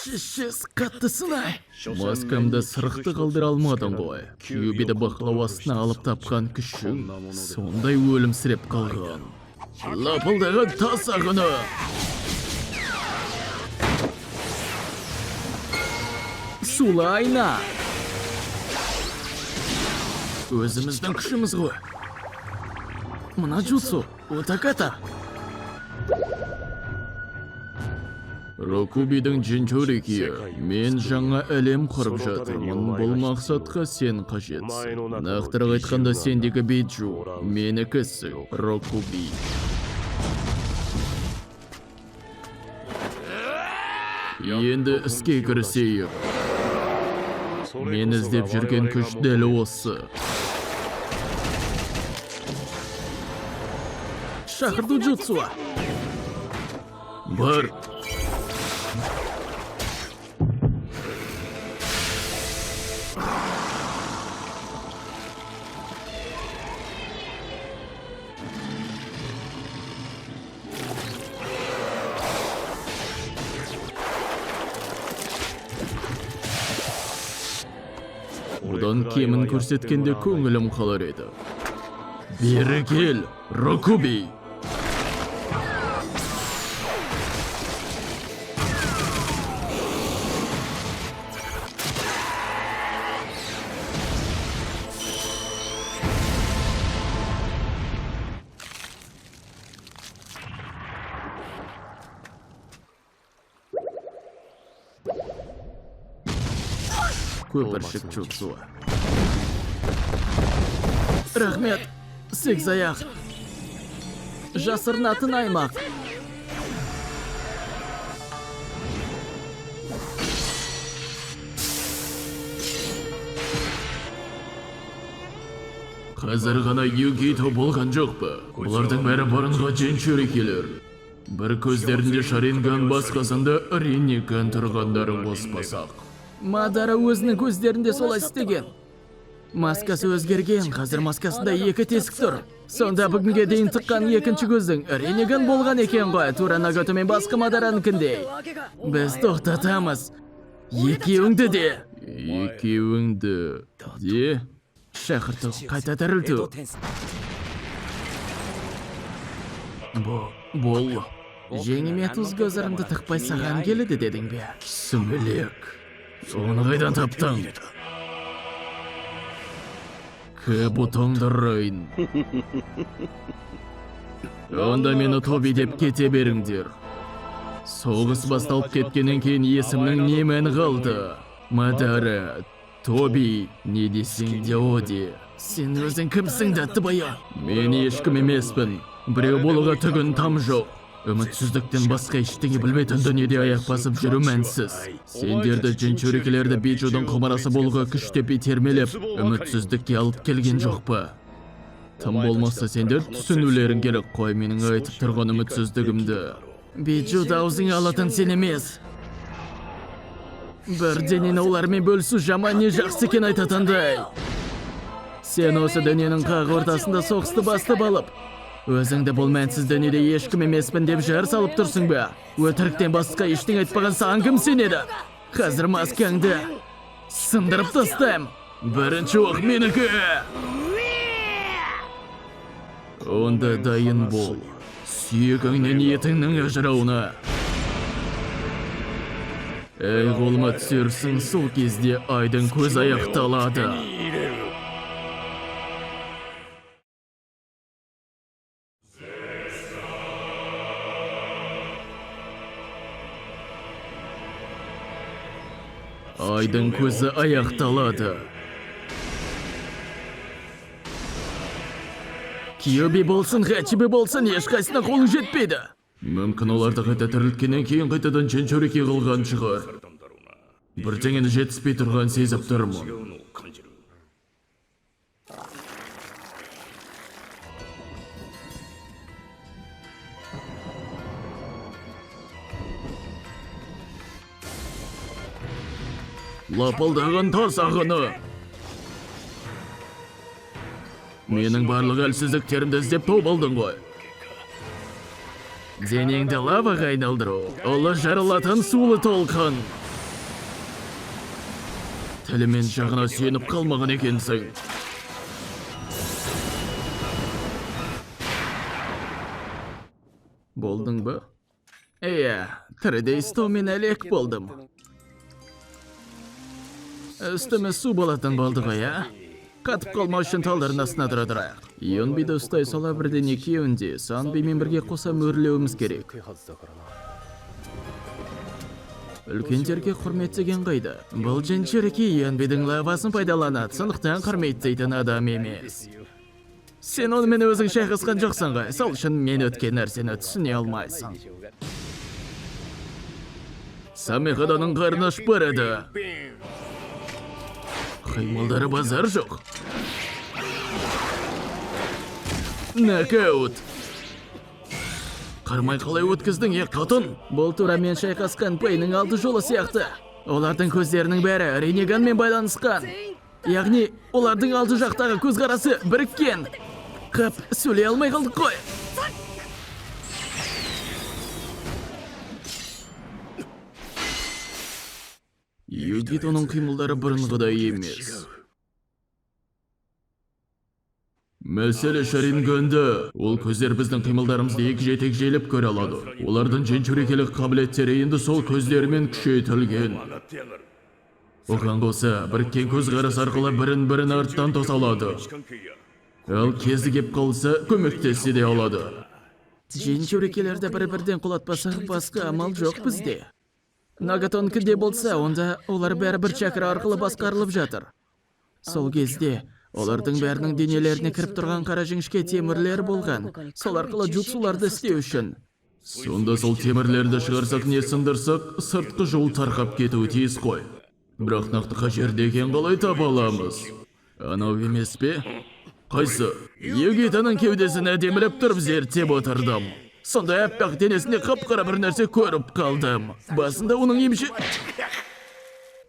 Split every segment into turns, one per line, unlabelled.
Шешес, қаттысың ай. Маскамды сырықты қалдыра алмадың ғой. Кюбиді бақылау астына алып тапқан күшің сондай өлімсіреп қалған. Лапылдаған тас ағыны. Сулы айна. Өзіміздің күшіміз ғой. Мына джутсу, Утаката. Рокубидің джинчурикиі, мен жаңа әлем құрып жатырмын. Бұл мақсатқа сен қажетсің. Нақтырақ айтқанда, сендегі биджу, менікісің, Рокуби. Енді іске кірісейік. Мен іздеп жүрген күш дәл осы. Шақырту джутсуа. Бар. Бұдан кемін көрсеткенде көңілім қалар еді. Бері кел, Рокуби! Көпіршік джутсуы. Рахмет, сегіз аяқ. Жасырынатын аймақ. Қазір ғана Югито болған жоқ па? Бұлардың бәрі бұрынғы джинчурикилер. Бір көздерінде Шаринган, басқасында Ринниган тұрғандарын қоспасақ. Мадара өзінің көздерінде солай істеген. Маскасы өзгерген, қазір маскасында екі тесік тұр. Сонда бүгінге дейін тыққан екінші көздің Ринниган болған екен ғой, тура Нагато мен басқа Мадараныкіндей. Біз тоқтатамыз. Екеуіңді де. Екеуіңді де. Шақырту, қайта тірілту. Бұл. Жеңіме туз көзірімді тықпай саған келеді дедің бе? Сүмелек. Соны қайдан таптың? Кэбутоңдырайын. Онда мені Тоби деп кете беріңдер. Соғыс басталып кеткеннен кейін есімнің не мәні қалды? Мадара, Тоби, не десең де о де. Сен өзің кімсің, Даттыбая? Мен ешкім емеспін. Біреу болуға түгін там жоқ. Үмітсіздіктен басқа ештеңе білмейтін дүниеде аяқ басып жүру мәнсіз. Сендерді джинчурикилерді биджудың құмарасы болуға күштеп итермелеп, үмітсіздікке алып келген жоқ па? Тым болмаса сендер түсінулерің керек қой менің айтып тұрған үмітсіздігімді. Биджуды аузыңа алатын сен емес. Бір денені олармен бөлісу жаман не жақсы екен айтатындай. Сен осы дүниенің қақ ортасында соғысты бастап алып, өзіңді бұл мәнсіз дүниеде ешкім емеспін деп жар салып тұрсың ба? Өтіріктен басқа ештеңе айтпаған саған кім сенеді? Қазір маскаңды сындырып тастаймын. Бірінші оқ менікі. Онда дайын бол. Сүйегіңнен етіңнің ажырауына. Әй, қолыма түсерсің, сол кезде айдың көз аяқталады. Айдың көзі аяқталады. Киоби болсын, Хачиби болсын, ешқайсысына қолың жетпейді. Мүмкін оларды қайта тірілткеннен кейін қайтадан джинчурики қылған шығар. Бірдеңені жетіспей тұрған сезіп тұрмын. Лапылдаған тас ағыны. Менің барлық әлсіздіктерімді іздеп тауып алдың ғой. Денеңді лаваға айналдыру, ұлы жарылатын сулы толқын. Тілі мен жағына сүйеніп қалмаған екенсің. Болдың ба? Иә, тірідей ұстаумен әлек болдым. Үстіміз су болатын болды ғой, ә? Қатып қалмау үшін талдардың астына тұра тұрайық. Йонбиді ұстай сала бірден екеуін де Санбимен бірге қоса мөрлеуіміз керек. Үлкендерге құрметтеген қайда? Бұл Джинчурики Йонбидің лавасын пайдаланады, сондықтан құрметтейтін адам емес. Сен онымен өзің шайқасқан жоқсың ғой, сол үшін мен өткен нәрсені түсіне алмайсың. Самихаданың қарны ашып барады. Қимылдары базар жоқ. Нокаут. Қармай қалай өткіздің, е қатын? Бұл тура мен шайқасқан Пейнің алды жолы сияқты. Олардың көздерінің бәрі Ринеганмен байланысқан. Яғни, олардың алды жақтағы көзқарасы біріккен. Қап, сөйлей алмай қалдық қой. Югитоның қимылдары бұрынғыдай емес. Мәселе Шаринганда. Ол көздер біздің қимылдарымызды егжей-тегжейлеп көре алады. Олардың джинчурикилік қабілеттері енді сол көздерімен күшейтілген. Оған қоса, біріккен көзқарас арқылы бірін-бірін арттан тоса алады. Ал кезі кеп қалса, көмектесе де алады. Джинчурикилерді бір-бірден құлатпасақ, басқа амал жоқ бізде. Нагатонікі болса, онда олар бәрі бір чакра арқылы басқарылып жатыр. Сол кезде олардың бәрінің денелеріне кіріп тұрған қара жіңішке темірлер болған. Сол арқылы джутсуларды істеу үшін. Сонда сол темірлерді шығарсақ не сындырсақ, сыртқы жол тарқап кетуі тиіс қой. Бірақ нақты қай жерде екенін қалай таба аламыз? Анау емес пе? Қайсы? Югитаның кеудесін әдемілеп тұрып зерттеп отырдым. Сонда аппақ денесінде қап-қара бір нәрсе көріп қалдым. Басында оның емші...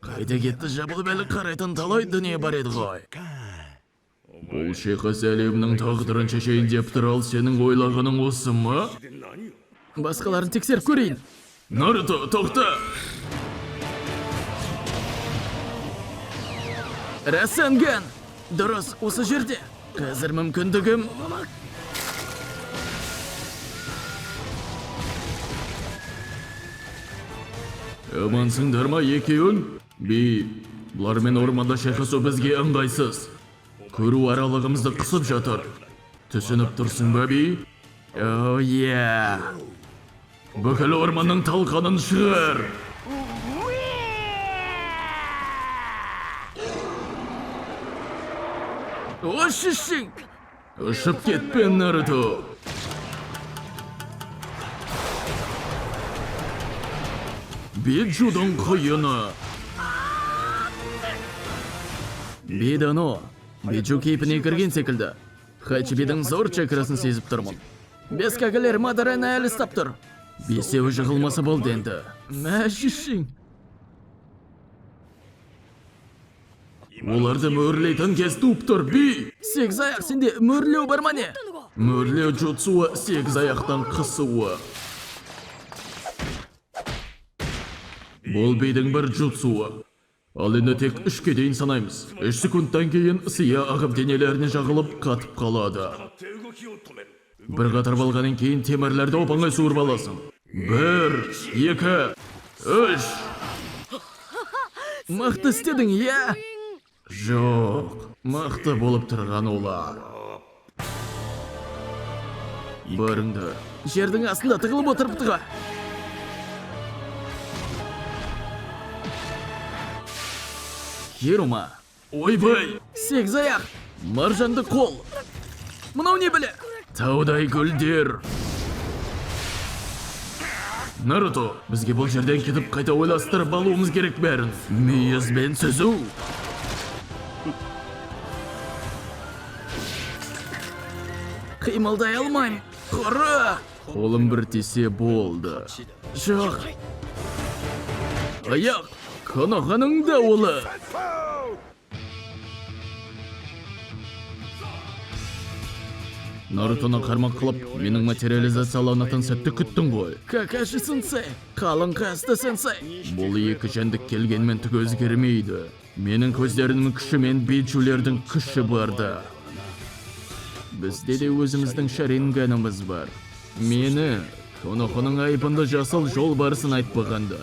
Қайда кетті жабылып әлі қарайтын талай дүние бар еді ғой. Бұл шайқас әлемнің тағдырын шешейін деп тұр, ал сенің ойлағаның осы ма? Басқаларын тексеріп көрейін. Наруто, тоқта! Расенган! Дұрыс, осы жерде. Қазір мүмкіндігім... Амансыңдар ма екеуің? Би, бұлармен орманда шайқасу бізге ыңғайсыз. Көру аралығымызды қысып жатыр. Түсініп тұрсың ба, би? О, иә. Бүкіл орманның талқанын шығар. О, шішің! Ұшып кетпе, Наруто. Биджудың құйыны. Бидано, Биджу кейпіне кірген секілді. Хачибидің зор чакрасын сезіп тұрмын. Бес кагілер Мадараны әлі ұстап тұр. Бесеуі жығылмаса болды енді. Мә, шішің. Оларды мөрлейтін кез туып тұр, би! Сегіз аяқ, сенде мөрлеу бар ма не? Мөрлеу джутсуы сегіз аяқтан қысуы. Бұл бидің бір джутсуы. Ал енді тек 3-ке дейін санаймыз. 3 секундтан кейін сия ағып денелеріне жағылып қатып қалады. Бір қатар болғаннан кейін темірлерді оп-оңай суырып аласың. 1, 2, 3. Мықты істедің, иә? Жоқ, мықты болып тұрған олар. Барыңдар. Жердің астында тығылып отырыпты ғой. Хирума. Ойбай! Сегіз аяқ! Маржанды қол! Мынау не біле? Таудай гүлдер! Наруто, бізге бұл жерден кетіп қайта ойластырып алуымыз керек бәрін. Мүйізбен сүзу! Қимылдай алмаймын! Құры! Қолым бір тисе болды. Жоқ! Аяқ! Коноханың дауылы! Нарутоны қармақ қылып, менің материализацияланатын сәтті күттің ғой. Какаши сенсей, қалың қасты сенсей. Бұл екі жәндік келгенмен түк өзгермейді. Менің көздерімнің күші мен биджулердің күші барды. Бізде де өзіміздің шаринганымыз бар. Мені Конохоның айбынды жасыл жолбарысын айтпағанда.